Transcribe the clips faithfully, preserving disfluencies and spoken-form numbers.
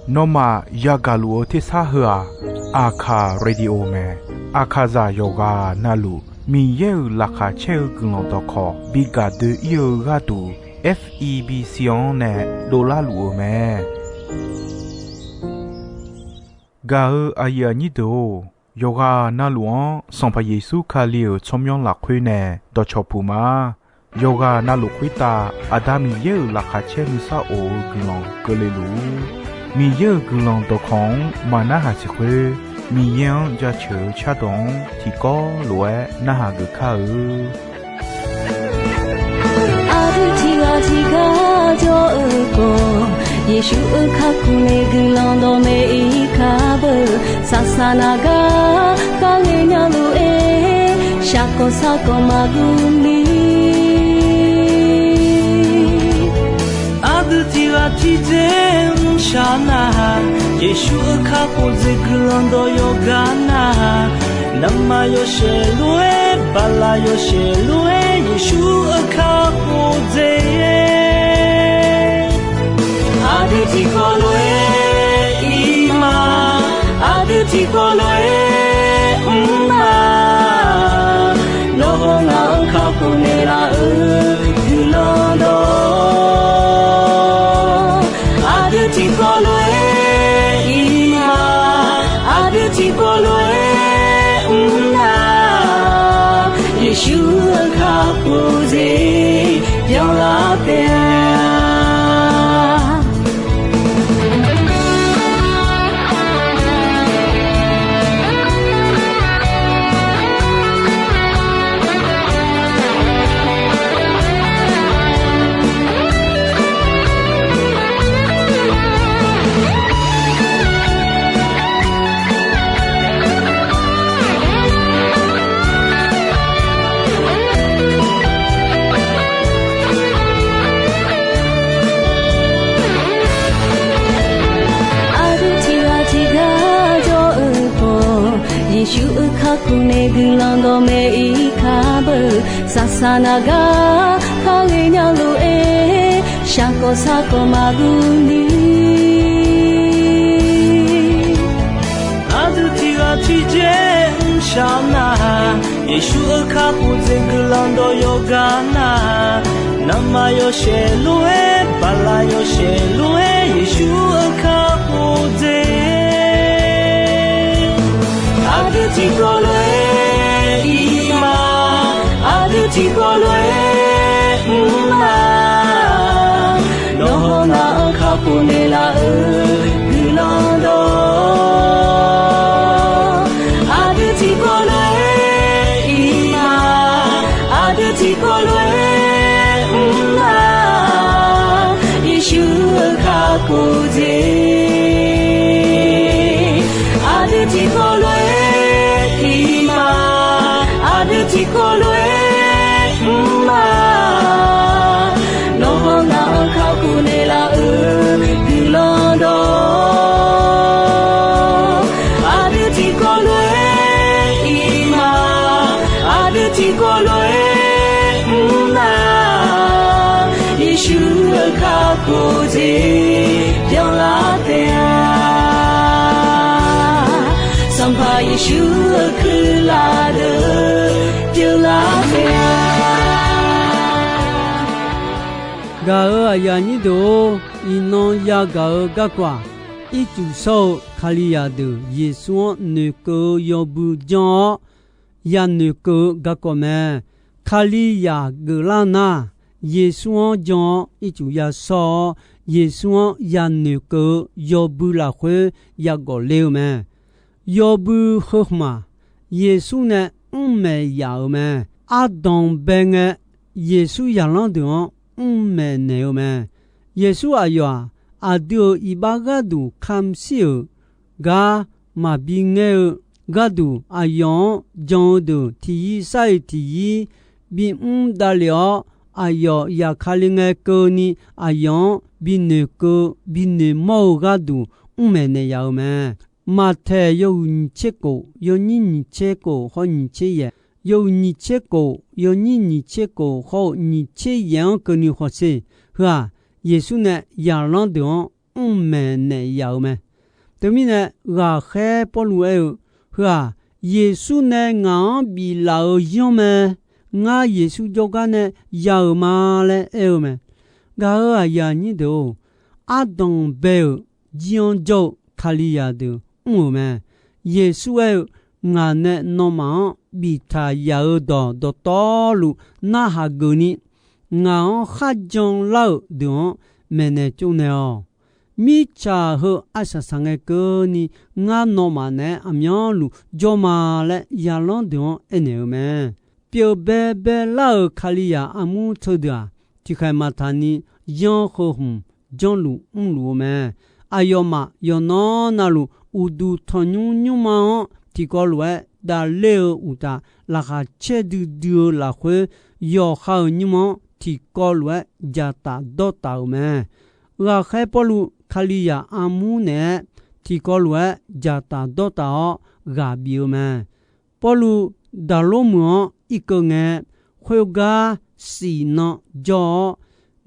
Nawmaf yagaq luf-eu tersar heu-aq, Aqkaq Radio mae. Aqkaqzaq yawqghaq navluf Miqyaer-euq laqkhaq caer-eu guiqlanq dawqkawq bi gaq doe-ir-eu gharduq, F E B C-anr nae dovlar luf-eu mae. Gaq-eu aqyuif aqnyir deuq-or, yawqghaq navluf-anr Sanqpaq Yeqsur Kali-euq tsawrmyanr lafkhoer nae dawqcawq puq ma. Yawqghaq navluf khoertav Aqda Miqyaer-euq laqkhaq caer nuisar of-eu guiqlanq keuvle luf-ur. Miqyaer-euq guiqlanq dawqkawq-anr maqnarhaq siq khoer, Miqyaer-anr jaceuq-eu cardawq-anr tiqkawv lof-aer narhaq geuf kar-eu. Aqdui tiqghaq tiqgar jawr-eu khawf, Yeqsur-euq kakhof nae guiqlanq dawqmaeq-ir kar beu. Saqsaq naq gar kharghae nya lof-aer, shaqkawq sarkawq maqguv ni. Aqdui tiqghaq tiqdzer mrshaq nar-aq, Yeqsur-euq kakhof dzaeq guiqlanq dawq yawqgar nar-aq, navmaqyawshaef lof-aer, baqlaq yawshaef lof-aer, Yeqsur-euq kakhof dzaeq-aer. Aqdui tiqkawv lof-aer ir ma, aqdui tiqkawv lof-aer mr ma. Nawr hawr ngaq-anr kakhof naeqlaf-eu guiqlanq dawq, aqdui tiqkawv lof-aer ir ma, aqdui tiqkawv lof-aer mr nar, Yeqsur-euq kakhof dzaeq byanlar taef-a. Aqdui tiqghaq tiqgar jawr-eu khawf, Yeqsur-euq kakhof nae guiqlanq dawqmaeq-ir kar beu. Saqsaq naq gar kharghae nya lof-aer, shaqkawq sarkawq maqguv ni. Aqdui tiqghaq tiqdzer mrshaq nar-aq, Yeqsur-euq kakhof dzaeq guiqlanq dawq yawqgar nar-aq, navmaqyawshaef lof-aer, baqlaq yawshaef lof-aer, Yeqsur-euq kakhof dzaeq. Aqdui tiqkawv lof-aer ir ma, aqdui tiqkawv lof-aer mr ma. Nawr hawr ngaq-anr kakhof naeqlaf-eu guiqlanq dawq, aqdui tiqkawv lof-aer ir ma, aqdui tiqkawv lof-aer mr ma. Yeqsur-euq kakhof dzaeq, aqdui tiqkawv lof-aer ir ma, aqdui tiqkawv lof-aer mr ma. Nawr hawr ngaq-anr kakhof naeqlaf-eu guiqlanq dawq, aqdui tiqkawv lof-aer ir ma, aqdui tiqkawv lof-aer mr ma. Yeqsur-euq kakhof dzaeq byanlar taef-a. Sanqpaq Yeqsur-euq kuirlaf deuq pyeuflar taef-a. Gaq-euq aqyuif aqnyir deuq-or, iqnan yagaq-eu garkawv-aq, ircuf shawr-eu Kalizaq deuq Yeqsur-anr noeqkeuv-eu yawbui janr-awr yanoeq keuv-eu garkawv mae. Kalizaq geuflar nar, Yeqsur-anr jan-awr ircuf yashawr-awr, Yeqsur-anr yanoeq keuv-eu yawbui lafkhoer yagawf le-eu mae. Yawbui heu hmq-aq, Yeqsur nae mrmaeq yaf-euq mae. Ardanq bae ngae, Yeqsur zaqlanr deuq-anr mrmaeq naeq-eu mae. Yeqsur aqyawf-aq, aqdui-euq iqbax gharduq kamq shir-euq gar maqbi ngaer-eu gharduq, aqyawf-anr jan-eu deuq tiqyir sar-iq tiqyir bimr davlef-awr, aqyawf zafkale ngae keuvni aqyawf-anr binoeq keuv binoeq mawr-eu gharduq mrmaeq naeq yaf-eu mae. Maqtaeq yawhuiq nyiq tser kof, yawnyir nyiq tser kof hawr nyiq tser yaeq, yawhuiq nyiq tser kof, yawnyir nyiq tser kof hawr-eu nyiq tser yaeq-anr keuvni hawsher. Heu-aq, Yeqsur nae zaqlanr deuq-anr mr maeqnaeq yaf-euq mae. Teumirnae, ghaqkhaer Pawrluv aer-eu, Heu-aq, Yeqsur nae ngaq-anr biflaf-euq zanr mae. Ngar Yeqsur jawrgar nae ya-euq ma laer aer-eu mae. Gaq-euq aqyuif aqnyir deuq-or, ardanq bae-euq jir-anr jawr-eu Kalizaq deuq mr-euq mae. Yeqsur aer-eu, Ngaq nae nawmaf-anr biftaq yaf-euq dawq dawqtawvluf narhaq geufni, ngaq-anr kharjan lar-euq deuq-anr maeqnaeq tsovnaeq-awq. Mirtsaq heu arsaq saqngae keuvni, ngar nawmaf naeq-aer aqmyanluf jawr ma laer zaqlanr deuq-anr aernaeq-eu mae. Pyeuf baebae lar-euq Kalizaq armur teudeuq-aq, tiqkhaeq maqtaq ni yanr heu hmq janrluf mrluf-eu mae. Aqyawfmaf yawqnan navluf uqduq tanqnymr nymrma-anr tiqkawv lof-aer davler-eu uqtaf, laqkhaq caerdui dui-eu lafkhoer, yawqha-euq nymr-anr tiqkawv lof-aer dzaqtaf dawrtaf-euq mae. Ghaqkhaer Pawrluv Kalizaq armur naeq-aer tiqkawv lof-aer dzaqtaf dawrtaf-awr ghaq bif-eu mae. Pawrluv Daqlormeuq-anr irkeuv ngae, khoergar siq nan jawr-awr,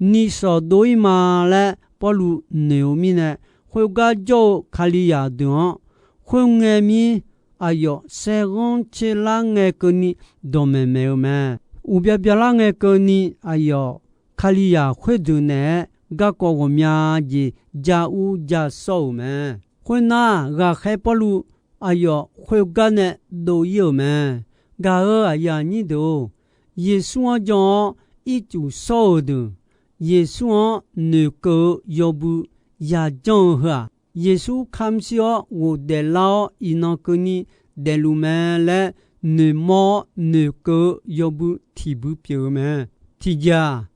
ni sawq dov-ir ma laer Pawrluv noeq-eu mirnae, khoergar jawr-eu Kalizaq deuq-anr, khoerngae mir aqyawf saerghanr tserlar ngae keuvni dawqmaeq maeq-eu mae. Uqbya byalar ngae keuvni aqyawf Kalizaq khoerdeuq naeq-aer garkawv ghawqmya jeq ja ur ja sawr-euq mae. Khoernar, ghaqkhaer Pawrluv aqyawf khoergar nae dov-ir-euq mae. Gaq-euq aqyuif aqnyir deuq-or, Yeqsur-anr jan-awr ircuf shawr-euq deuq, Yeqsur-anr noeqkeuv-eu yawbui yajanr-eu heu-aq, Yeqsur kamq shir-awr ghofdaef lar-awr iqnan keuvni daefluf mae laer noeqmawr-awr noeqkeuv-eu yawbui tiqbui pyeuf-eu mae. Tiqjeq-aq,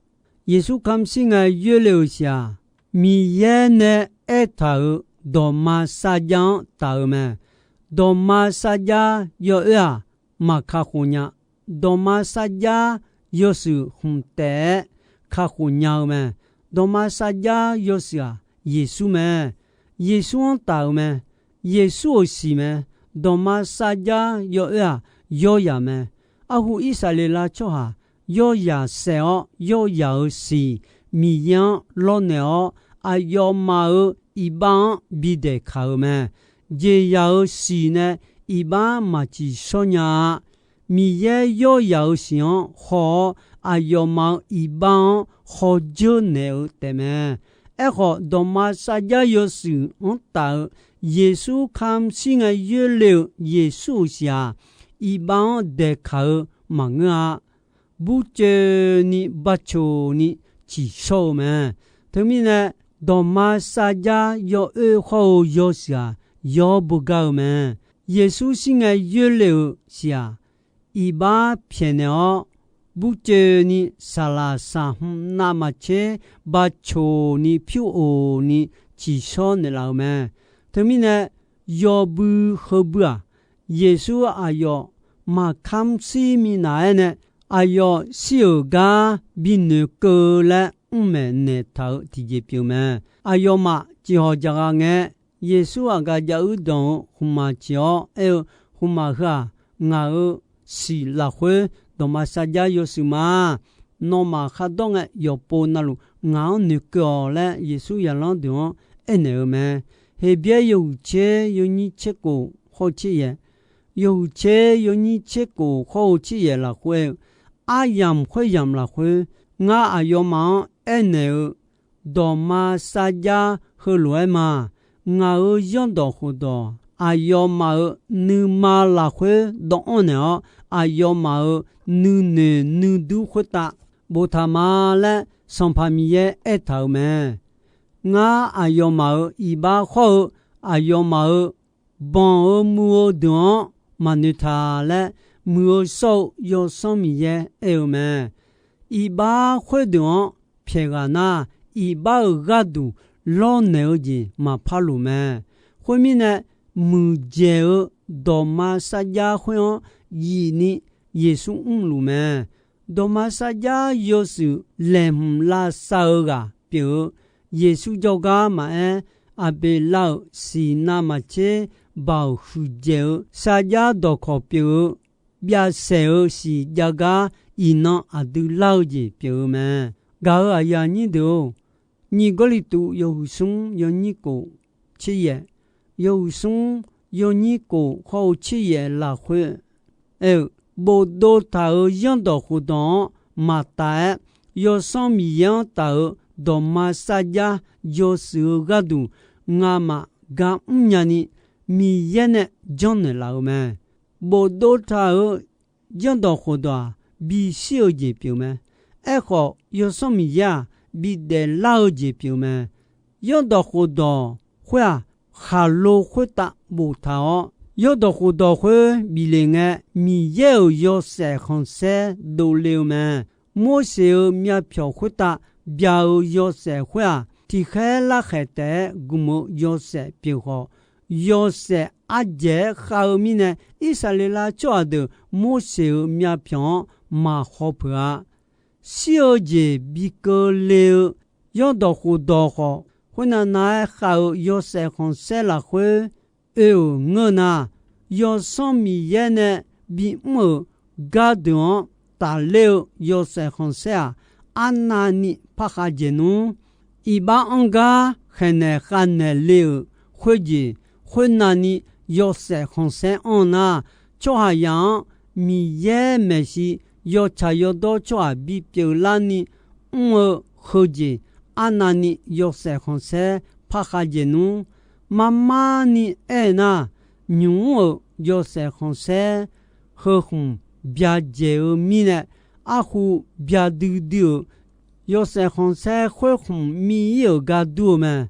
Yeqsur kamq shir ngae yoerle-euq siq-aq, Miqyaer nae aertaq-euq dawqma sarjax-anr taf-eu mae. Dawqma sarjax yawoer-aq, maqkakhof nya. Dawqma sarjax yawshuif hmq taef-aer kakhof nya-eu mae. Dawqma sarjax yawshuif-aq, Yeqsur mae. Yeqsur-anr taf-euq mae. Yeqsur-euq siq mae. Dawqma sarjax yawoer-aq, yawrzaq mae. Arhu Irsaqleqlav tsawrhaq yawrzaq saef-awr, yawrzaq-euq siq Miqyaer-anr lawrnaeq-awr, aqyawfmaf-euq iqbax-anr bidaeq kaq-euq mae. Jeqzaq-euq siq nae iqbax maq tsiqshawr nya-a. Miqyaer yawrzaq-euq siq-anr haw-awr, aqyawfmaf-euq iqbax-anr hawdzeur naeq-eu taefmae. Aerkhawf, dawqma sarjax yawshuif-anr taf-eu Yeqsur kamq shir ngae yoerle-euq Yeqsur-euq siq-aq, iqbax-anr daeqkaq-eu maqngeur-a. Burcoeni bacoq ni tsiqshawr-eu mae. Teumirnae, dawqma sarjax yawoer hawr-eu yawshuif-aq, yawr beugar-eu mae. Yeqsur shir ngae yoerle-euq siq-aq, iqbax pyaeqnaeq-awr, burcoeni saqlaq saqhmq navmaqtser bacoq ni pyur of ni tsiqshawr naeqlaf-euq mae. Teumirnae, yawbui heubui-aq, Yeqsur aqyawf maqkamq shir minav-aer nae, aqyawf shir-euq gar binoeq keuv laer mr maeqnaeq taq-euq tiqjeq pyeuf mae. Aqyawfmaf ciqhawq jaqghaq ngae, Yeqsur aqgaf jav-uir danq-eu khmqmaq ciq-awr aer-eu, Khmqmaq heu-aq, ngaq-euq siq lafkhoer dawqma sarjax yawshuif ma. Nawmaf khardawr ngae yawqpov navluf ngaq-anr noeqkeuv-awq laer, Yeqsur zaqlanr deuq-anr aernaeq-eu mae. Heqbyaer yawhuiq tser yawnyir tser kof hawr-eu tser yaeq, yawhuiq tser yawnyir tser kof hawr-eu tser yaeq lafkhoer aer-eu, aryamq khoeryamq lafkhoer ngar aqyawfmaf-anr aernaeq-eu, dawqma sarjax heulof-aer ma. Ngaq-euq zanrdawq khofdawq aqyawfmaf-euq nuima lafkhoer dawvanr naeq-awr, aqyawfmaf-euq nuinoeq nuidur khoertav boftaq ma laer, Sanqpaq Miqyaer aertaq-euq mae. Ngar aqyawfmaf-euq iqbax hawr-eu, aqyawfmaf-euq banq-eu muiq-eu deuq-anr maqnoeq taq laer, Muiq-eu shawr-eu Yawsanr Miqyaer aer-eu mae. Iqbax khoerdeuq-anr pyaeq ghaq nar, iqbax-euq gharduq lawrnaeq-eu jeq maqpar loq mae. Khoermirnae, muiqdzaeq-eu dawqma sarjax khoer-anr yifni Yeqsur mrluf mae. Dawqma sarjax yawshuif laeqhmq lavsav-eu ghaq pyeuf-eu, Yeqsur jawrgar maqaer, Aqbeqlav-euq siq navmaqtser baoq huiqdzaeq-eu sarjax dawqkawq pyeuf-eu, byavsaeq-eu siq jav gar iqnan aqdui lar-eu jeq pyeuf-eu mae. Gaq-euq aqyuif aqnyir deuq-or, Nyiq Gawrliqtu yawhuiq smr yawnyir kof tser yaef, yawhuiq smr yawnyir kof hawr-eu tser yaef lafkhoer aer-eu, bofdov taq-euq zanrdawq khofdawq-anr maqtaf-aer, Yawsanr Miqyaer-anr taf-euq dawqma sarjax yawshuif-eu gharduq ngamaf ga mrnya ni, Miqyaer nae janrnaeq laf-eu mae. Bofdov taq-euq zanrdawq khofdawq-aq, bishir-eu jeq pyeuf mae. Aerkhawf, Yawsanr Miqyaer-aq, bidaef lar-eu jeq pyeuf mae. Zanrdawq khofdawq khoer-aq, khaqlo khoertav boftaq-awr, zanrdawq khofdawq khoer bif le ngae, Miqyaer-euq yawshaef khanqsaer dovle-eu mae. Morseq-euq myavpyawq khoertav bya-eu yawshaef khoer-aq, tiqkhaer larkhaeq taef-aer gmq-eu yawshaef pyeuf khawf, yawshaef ardzaeq-aer khav-eu mirnae, Irsaqleqlav tsawrhaq deuq Morseq-euq myavpyawq-anr maq haw peuq-a. Shir-eu jeq bi keuvle-eu zanrdawq khofdawq khawf, khoernav nav-aer khav-euq yawshaef khanqsaer lafkhoer oe-euq ngeur nar, Yawsanr Miqyaer nae bimr-euq gardeuq-anr tafler-eu yawshaef khanqsaer-aq, arnavni parkhav dzaeq nmr. Iqbax anr gar khaeqnaeq khavnaeq le-euq khoerjeq, khoernavni yawshaef khanqsaer anr nar, tsawrhaqzaq-anr Miqyaer maeqshi yawtsaq yawdawr tsawrhaq bipyeuf larni mr-eu heujeq, arnavni yawshaef khanqsaer parkhav dzaeq nmr. Marmarni aer nar, nymq mr-euq yawshaef khanqsaer heu khmq byadzaeq-eu mirnae, arhu byadui dui-euq yawshaef khanqsaer khoer khmq mir-ir-euq gar dur-eu mae.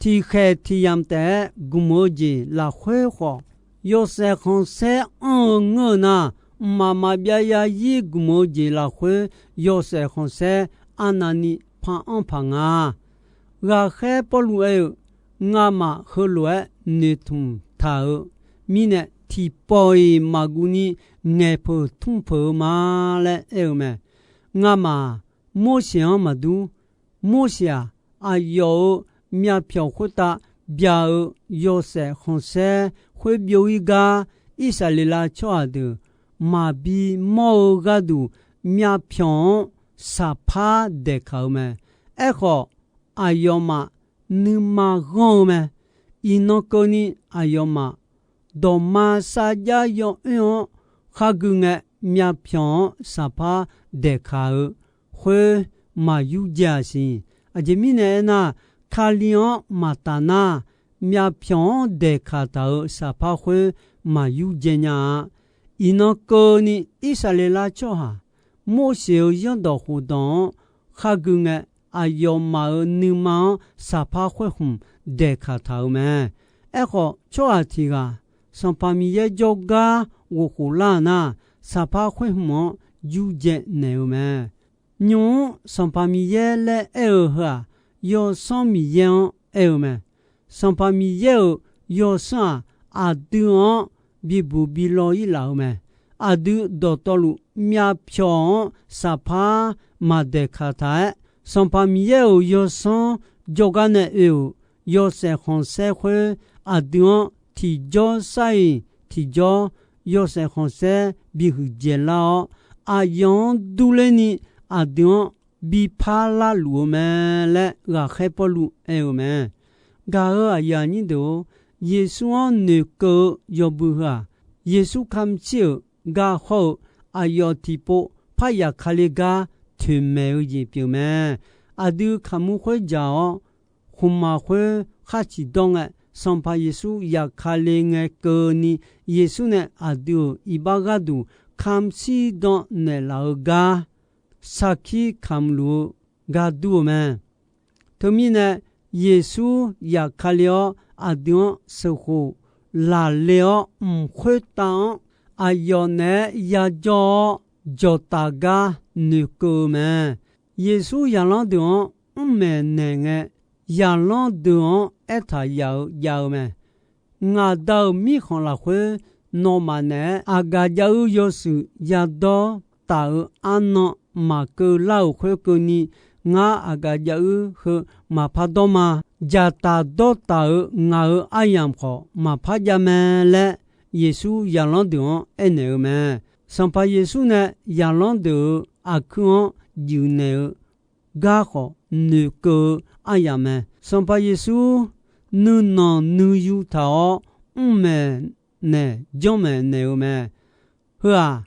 Tiqkhaeq tiqyamq taef-aer gmq-eu jeq lafkhoer khawf, yawshaef khanqsaer anr-eu ngeur-eu nar, mqmaq maqbyav yazir gmq-eu jeq lafkhoer yawshaef khanqsaer arnavni par anr paq nga. Ghaqkhaer Pawrluv aer-eu, ngamaf heulof-aer noeqtmq taq-euq mirnae, tiqpawf-iq maqguv ni ngaeqpeuq tmr peuq-eu ma laer aer-eu mae. Ngamaf-aq, Morseq-anr maqdur. Morseq-aq, aqyawf-euq myavpyawq khoertav bya-eu yawshaef khanqsaer khoerbyov-ir gar, Irsaqleqlav tsawrhaq deuq maqbi mawr-eu gharduq myavpyawq-anr saqpar daeqkaq-eu mae. Aerkhawf, aqyawfmaf nuima ghanr-eu mae. Iqnan keuvni aqyawfmaf dawqma sarjax yawoer-anr khar gui ngae, myavpyawq-anr saqpar daeqkaq-eu khoer maq yurdzae-aq siq. Aqjeq mirnae aernar, Kali-anr maqtaf nar, myavpyawq-anr daeqkaq taq-euq saqpar khoer maq yurdzae nya-a. Iqnan keuvni Irsaqleqlav tsawrhaq Morseq-euq zanrdawq khofdawq-anr khar gui ngae, aqyawfmaf-euq nuima-anr saqpar khoer khmq daeqkaq taq-euq mae. Aerkhawf, tsawrhaq tiq ghaq Sanqpaq Miqyaer jawrgar ghofkhof lar nar, saqpar khoer khmq-anr yurdzae naeq-eu mae. Nymq-mr Sanqpaq Miqyaer laer aer-eu heu-aq, Yawsanr Miqyaer-anr aer-eu mae. Sanqpaq Miqyaer-euq Yawsanr-aq, aqdui-anr bibuq bi law-ir laf-eu mae. Aqdui dawqtawvluf myavpyawq-anr saqpar maq daeqkaq taq-aer, Sanqpaq Miqyaer-euq Yawsanr jawrgar nae oe-euq yawshaef khanqsaer khoer, aqdui-anr tiqjawr sar-iq tiqjawr yawshaef khanqsaer bihuiq dzaeqlar-awr, aqyawf-anr durler ni aqdui-anr bi parlar luf-eu mae laer, ghaqkhaer Pawrluv aer-eu mae. Gaq-euq aqyuif aqnyir deuq-or, Yeqsur-anr noeqkeuv-eu yawbui heu-aq, Yeqsur kamq shir-euq gar hawr-eu aqyawf tiqpov parya Kali gar toeqmaeq-eu jeq pyeuf mae. Aqdui kaqmur khoer dzaq-awr, khmqmaq khoer khar ciqdawr ngae, Sanqpaq Yeqsur zafkale ngae keuvni, Yeqsur nae aqdui-euq iqbax gharduq kamq shirdan naeqlaf-eu gar sarkir kamq luf-eu gar dur-eu mae. Teumirnae, Yeqsur zafkale-awr aqdui-anr sheuqkhof laqle-awr, mq khoertav-anr aqyawf naeq-aer yajawr-awr, jawqtaf gar noeqkeuv-eu mae. Yeqsur zaqlanr deuq-anr mr maeq naeqngae, zaqlanr deuq-anr aertaq yaf-eu jav-eu mae. Ngaq Da-euq mirkhanq lafkhoer nawmaf naeq-aer aqgaf jav-eu yawshuif yadawr taf-eu arnan maqkeuv lar-euq khoerkeuvni, ngar aqgaf jav-eu heu maqpar dawr ma. Dzaqtaf dawrtaf-euq ngaq-euq aryamq khawf maqpar jav mae laer, Yeqsur zaqlanr deuq-anr aernaeq-eu mae. Sanqpaq Yeqsur nae zaqlanr deuq-euq aqkuir-anr juif naeq-eu gar khawf noeqkeuv-eu aryamq mae. Sanqpaq Yeqsur nuinanq nuiyu taq-awr mr maeqnaeq janrmaeq naeq-eu mae. Heu-aq,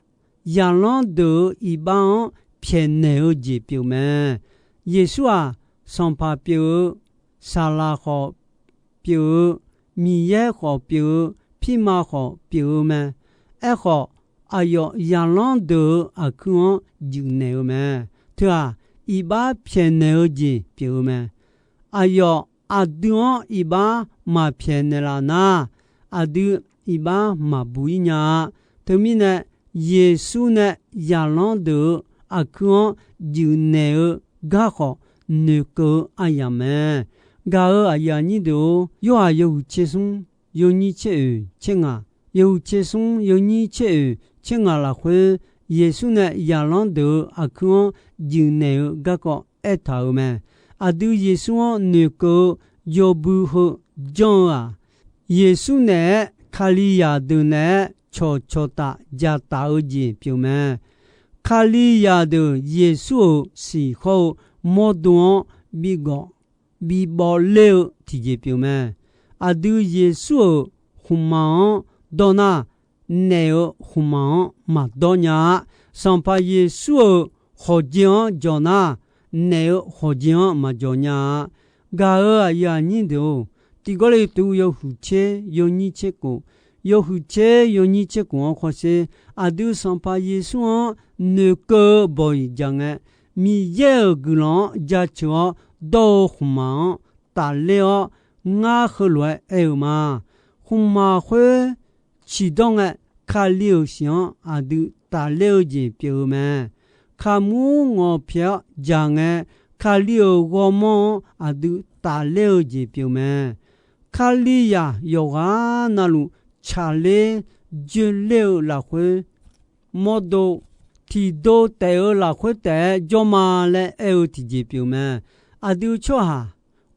zaqlanr deuq-euq iqbax-anr pyaeqnaeq-eu jeq pyeuf mae. Yeqsur-aq, sanqpaq pyeuf-eu, saqlaq khawf pyeuf-eu, Miqyaer khawf pyeuf-eu, pirma khawf pyeuf-eu mae. Aerkhawf, aqyawf zaqlanr deuq-euq aqkuir-anr juif naeq-eu mae. Teu-aq, iqbax pyaeqnaeq-eu jeq pyeuf-eu mae. Aqyawf aqdui-anr iqbax maqpyaeqnaeq laf nar, aqdui iqbax maqbuq-ir nya-a. Teumirnae, Yeqsur nae zaqlanr deuq-euq aqkuir-anr juif naeq-eu garkawv noeqkeuv-eu aryamq mae. Gaq-euq aqyuif aqnyir deuq-or, Yorhaq yawhuiq tser smr yawnyir tser oeq tser ngaq, yawhuiq tser smr yawnyir tser oeq tser ngaq lafkhoer, Yeqsur nae zaqlanr deuq-euq aqkuir-anr juif naeq-eu garkawv aertaq-euq mae. Aqdui Yeqsur-anr noeqkeuv-eu yawbui heu janr-eu-aq, Yeqsur naeq-aer Kalizaq deuq naeq-aer cawqcawq taf dzaqtaf-eu jeq pyeuf mae. Kalizaq deuq Yeqsur-euq siqkhawr-eu mawrdo-anr bigawf bibawv ler-eu tiqjeq pyeuf mae. Aqdui Yeqsur-euq khmqmaq-anr dawr nar, naef-euq khmqmaq-anr maqdawr nya-a. Sanqpaq Yeqsur-euq khawqjeq-anr jawq nar, naef-euq khawqjeq-anr maqjawq nya-a. Gaq-euq aqyuif aqnyir deuq-or, tiqgawrle tuv yawhuiq tser yawnyir tser khof, yawhuiq tser yawnyir tser khof-anr khawf sher, aqdui Sanqpaq Yeqsur-anr noeqkeuv-eu bawq-iq jaq ngae, Miqyaer-euq guiqlanq-anr jaceuq-awr dawr-eu khmqmaq-anr tafler-awr, ngar heulof-aer aer-eu ma. Khmqmaq khoer ciqdawr ngae, Kali-euq siq-anr aqdui tafler-eu jeq pyeuf-eu mae. Kaqmur ngawqpyaeq-awr jaq ngae, Kali-euq ghawrmawr-anr aqdui tafler-eu jeq pyeuf mae. Kalizaq yawqghaq navluf tsaqler joeler-eu lafkhoer, mawrdo tiqdo taef-eu lafkhoer taef-aer jawr ma laer aer-eu tiqjeq pyeuf mae. Aqdui tsawrhaq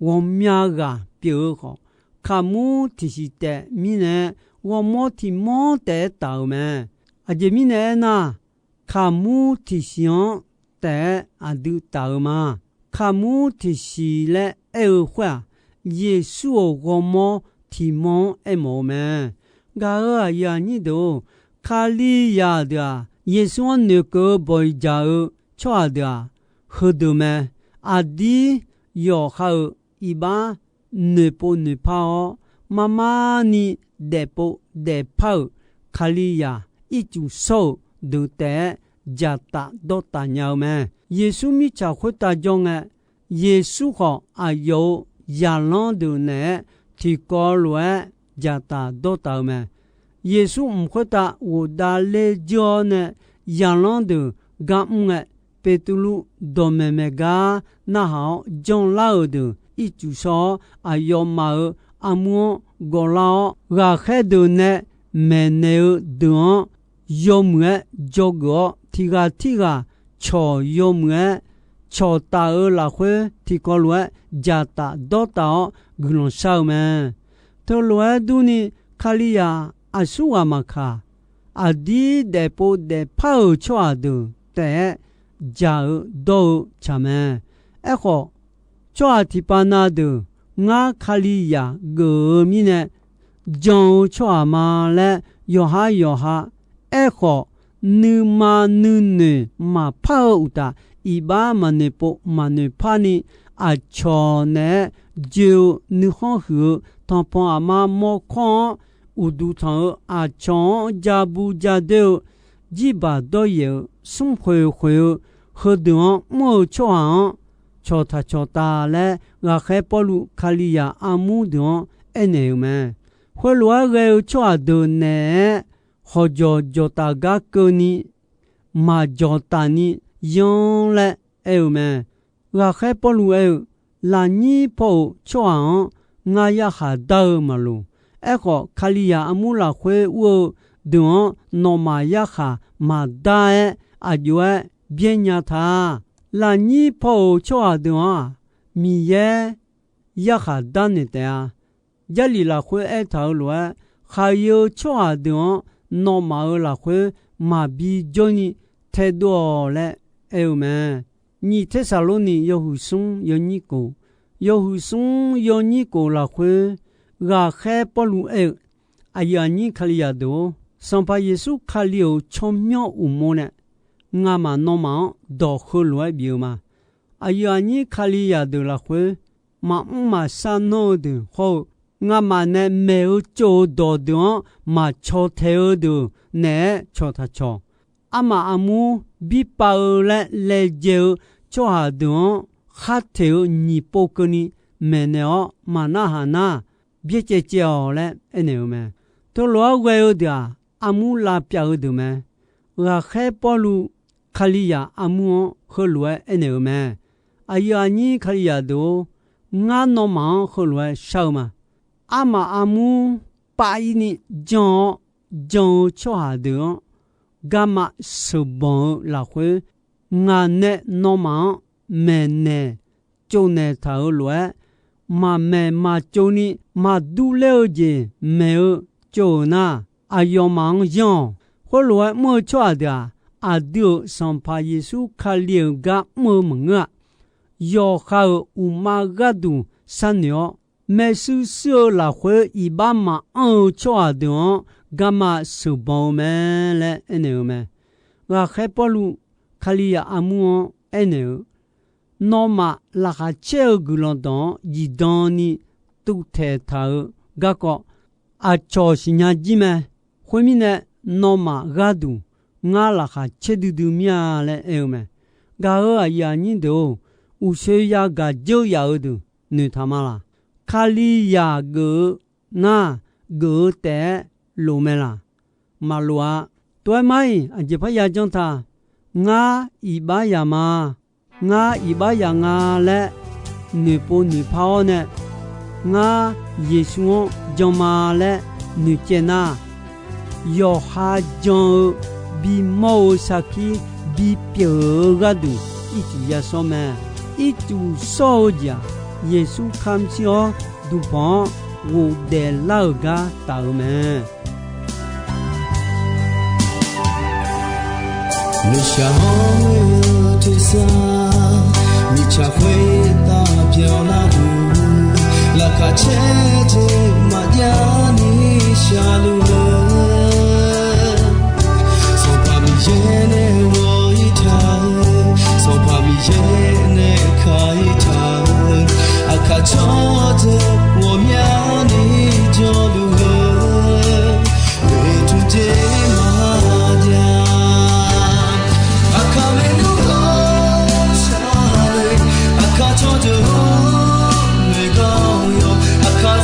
ghawqmya ghaq pyeuf-eu khawf, kaqmur tiqsiq taef mirnae, ghawrmawr tiq mawr taef-aer taf-euq mae. Aqjeq mirnae aernar, kaqmur tiqsiq-anr taef-aer aqdui taf-eu ma. Kaqmur tiqsiq laer aer-eu khoer-aq, Yeqsur-euq ghawrmawr tiq mawr-anr aermawf-eu mae. Gaq-euq aqyuif aqnyir deuq-or, Kalizaq deuq-aq, Yeqsur-anr noeqkeuv-eu bawq-iq jaq-eu tsawrhaq deuq-aq, heudeuq mae. Aqdir yawqha-euq iqbax noeqpov noeqpar-awr, marmar ni daefpov daefpar-euq Kalizaq ircuf shawr-euq deuq taef-aer dzaqtaf dawrtaf nya-eu mae. Yeqsur mirtsaq khoertav jawr ngae, Yeqsur khawf aqyawf-euq zaqlanr deuq naeq-aer tiqkawv lof-aer dzaqtaf dawrtaf-eu mae. Yeqsur mq khoertav ghofdav ler jeur-awr nae, zaqlanr deuq gar mr ngae, Beqtuvluv dawqmaeq maeq gar narhaq-awr janlar-euq deuq ircuf shawr-awr, aqyawfmaf-euq armur-anr gawvlar-awr, ghaqkhaer deuq nae maeqnaeq-eu deuq-anr yawmuiq-aer dzawgeuf-awr, tiq ghaq tirghaq cawq yawmuiq-aer cawqtaf-eu lafkhoer, tiqkawv lof-aer dzaqtaf dawrtaf-awr guiqlanq shar-eu mae. Teulof-aer durni, Kalizaq aqsurghaq maqkaq, aqdir daefpov daefpar-euq tsawrhaq deuq taef-aer dzaq-eu dawr-eu tsaq mae. Aerkhawf, tsawrhaq tiqpav na deuq, ngar Kalizaq geuf-eu mirnae jan-eu tsawrhaq ma laer yawqhar yawqha aerkhawf, nuima nuinoeq maqpar-eu uqtaf, iqbax maqnoeqpov maqnoeqpar ni, aqcawq naeq-aer joe-eu nuikhanr huiq-eu tanqpanq aqma mawrkawr-anr uqduq tanq-eu, aqcawq-anr ja bu ja doer-eu, jirbaq dawryaef-euq smrkhoeq khoeq-eu, heudeuq-anr mr-eu tsawrhaq-anr cawqtaq cawqtaq laer, ghaqkhaer Pawrluv Kalizaq armur deuq-anr aernaeq-euq mae. Khoerlof-aer ghae-eu tsawrhaq deuq naeq-aer hawqjawq jawqtaf gar keuvni, maqjawq taf ni yanr laer aer-eu mae. Ghaqkhaer Pawrluv aer-eu, Lafnyir paw-euq tsawrhaq-anr ngar yarkhaq dar-eu maqloq. Aerkhawf, Kalizaq armur lafkhoer ur-eu deuq-anr nawmaf yarkhaq maqdar-aer aqjox-aer byaer nya ta. Lafnyir paw-euq tsawrhaq deuq-anr-aq, Miqyaer yarkhaq darnaeq taef-a. Jarlif lafkhoer aertaq-euq lof-aer, khaqyae-eu tsawrhaq deuq-anr nawmaf-euq lafkhoer maqbi jawrni taedov-awq laer aer-eu mae. Nyiq Tersaqlorni yawhuiq smr yawnyir khof, Yawhuiq smr yawnyir khof lafkhoer, ghaqkhaer Pawrluv aer-eu, Aqyuif aqnyir Kalizaq deuq-or, Sanqpaq Yeqsur Kali-euq tsawrmyanr uqmov nae ngamaf nawmaf-anr dawq heulof-aer bif-eu ma. Aqyuif aqnyir Kalizaq deuq lafkhoer, maqmr maqshar nanr-eu deuq hawr-eu, ngamaf nae maeq-eu tsov-eu dawqdeuq-anr maqcaw taeq-eu deuq naeq-aer cawq taq cawq. Armaf armur birpav-eu laer laejae-eu tsawrhaq deuq-anr khar teq-eu nyiq pov keuvni maeqnaeq-awr maqnarhaq nar, byaerdzae caev-awq laer aernaeq-eu mae. Teulof-aer ghae-eu deuq-aq, armur lavpyav-eu deuq mae. Ghaqkhaer Pawrluv Kalizaq armur-anr heulof-aer aernaeq-eu mae. Aqyuif aqnyir Kalizaq deuq-or, ngar nawmaf-anr heulof-aer shar-eu ma. Armaf armur pav-ir ni jan-awr jan-eu tsawrhaq deuq-anr garma sheuqbanq-eu lafkhoer, ngaq nae nawmaf-anr maeqnaeq tsovnaeq taq-euq lof-aer, maqmaeq maqtsov ni maqdur ler-eu jeq maeq-eu tsov-euq nar, aqyawfmaf-anr yanr-awq. Khoerlof-aer mr-eu tsawrhaq deuq-aq, aqdui-euq Sanqpaq Yeqsur Kali-euq gar mr-eu maqngeur-a. Yawqha-euq uqmav gharduq sharnoeq-awr, maershuir shuir-eu lafkhoer iqbax maqanr-eu tsawrhaq deuq-anr garma sheuqbanq-eu mae laer aernaeq-eu mae. Ghaqkhaer Pawrluv Kalizaq armur-anr aernaeq-eu, nawmaf laqkhaq caer-eu guiqlanq dawq-anr zifdan ni tuvtaeq taq-eu garkawv aqcawq siqnya jir mae. Khoermirnae, nawmaf gharduq ngar laqkhaq caer duidui mir-a laer aer-eu mae. Gaq-euq aqyuif aqnyir deuq-or, uqshoe yagaq dzeur yaf-eu deuq noeqtaq ma laq? Kalizaq geuf-eu nar, geuf-eu taef-aer lof mae laq? Maqlof-a. Tov-aer mar-iq aqjeq parya janr ta. Ngar iqbax yaq ma. Ngar iqbax yaq nga laer noeqpov noeqpar-awr nae, ngar Yeqsur-anr jan ma laer noeqcaev nar, yawqha jan-eu bimawr-eu sarkir bipyeuf-eu gharduq ircuf yashawr mae. Ircuf shawr-eu jeq-aq, Yeqsur kamq shir-awr duqbanq-anr ghofdaef lar-euq gar taf-euq mae. Nuishaq-anr ghoe-eu tersar, mirtsaq khoertav byanlar-eu, laqkhaq caer jeq maqjav ni shaqluf-eu, Sanqpaq Miqyaer nae ghawq-ir taq-eu, Sanqpaq Miqyaer nae kaq-ir taq-eu, aqkaq cawrdeuq ghawqmyani jawrluf-eu, oeqtmq jeq maqjav. Aqkaq maernmr-anr shar-eu, aqkaq cawrdeuq-anr noeqgar-awr yawq, aqkaq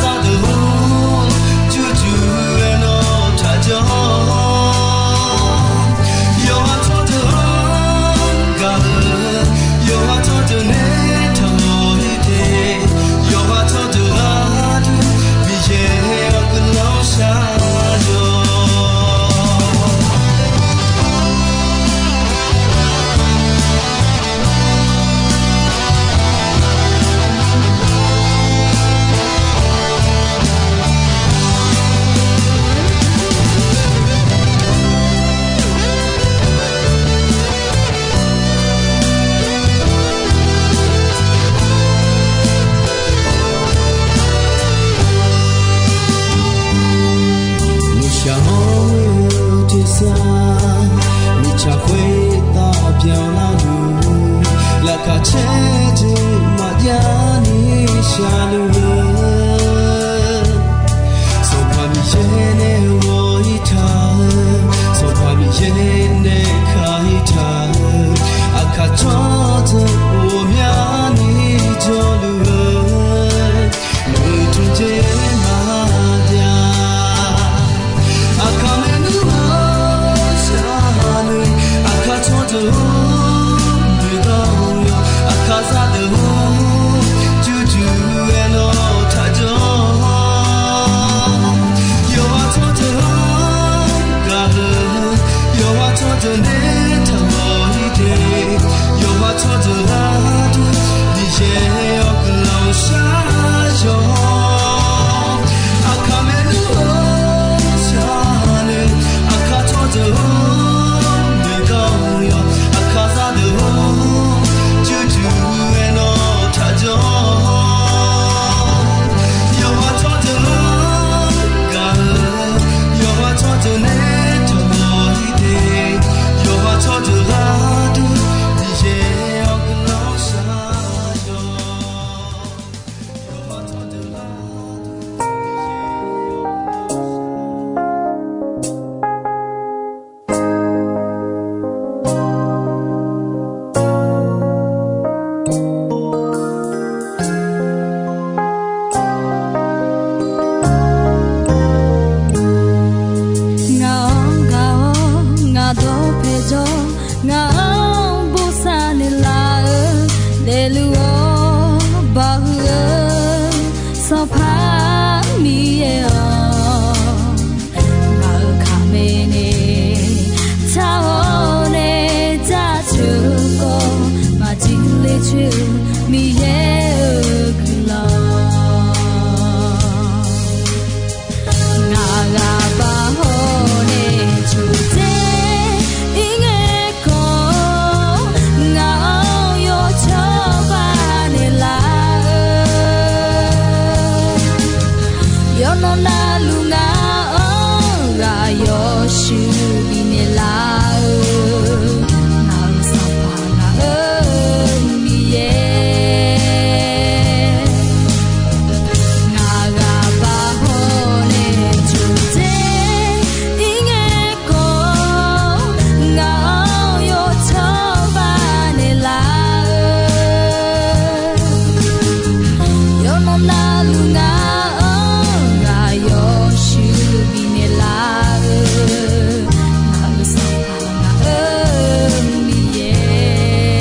Navluf ngaq-anr ghaq yawshuif bifnaeq laf-eu, ngaq-euq Sanqpaq ngaq-euq Miqyaer.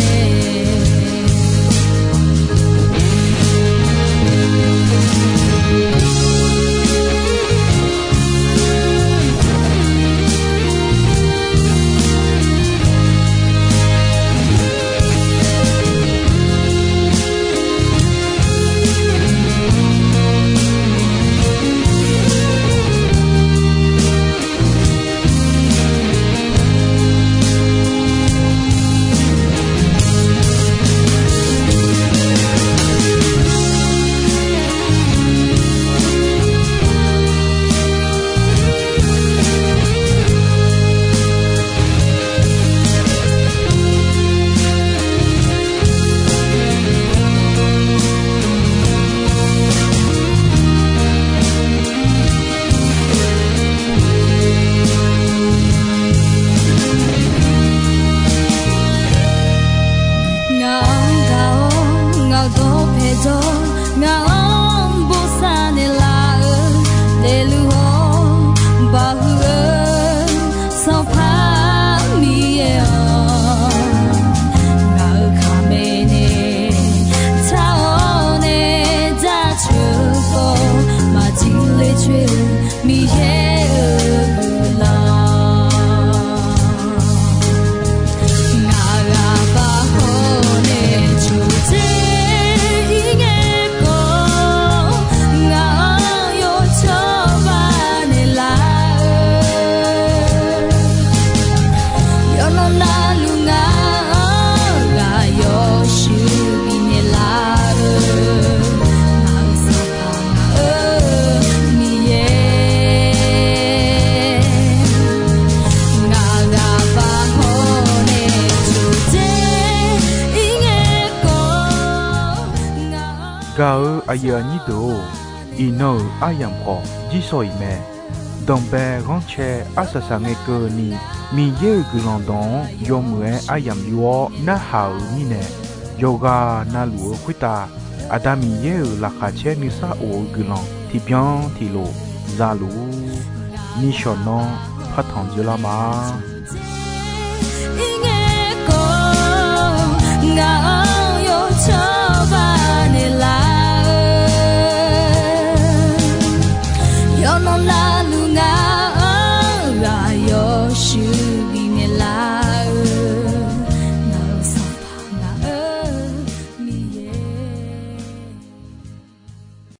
Ngaq-anr gaq-awr ngaq-euq dawqpae jawr, ngaq-anr bosav naeqlaf-eu, daefluf-awr baqhuiq-eu Sanqpaq Miqyaer-awq, ngaq-euq kaqmae nae tsaq-awr nae jaceuq-eu khawf, maqjir ler coer-eu Miqyaer-euq guiqlanq. Ngaq ghaq baq hawr nae coqdzer ir ngae khawf, ngaq-anr yawcawba naeqlaf-eu, yawqnan navluf ngaq-anr ghaq yawshuif bifnaeq laf-eu, ngaq-euq Sanqpaq ngaq-euq Miqyaer. Ngaq ghaq baq hawr nae coqdzer ir ngae khawf, ngaq-anr Gaq-eu aqyuif aqnyir deuq-or, iqnan-euq aryamq khawf jirsawq iq mae. Danqbae ghanrcae arsaq saq ngae keuvni, Miqyaer-euq guiqlanq dawq-anr yawmuiq-aer aryamq yur-awr narhaq-euq mirnae, yawqghaq navluf-eu khoertav Aqda Miqyaer-euq laqkhaq caer nuisar of-eu guiqlanq tiqbyan tiqlof za luf-ur. Nishawq nanr partanq dzeurlar ma.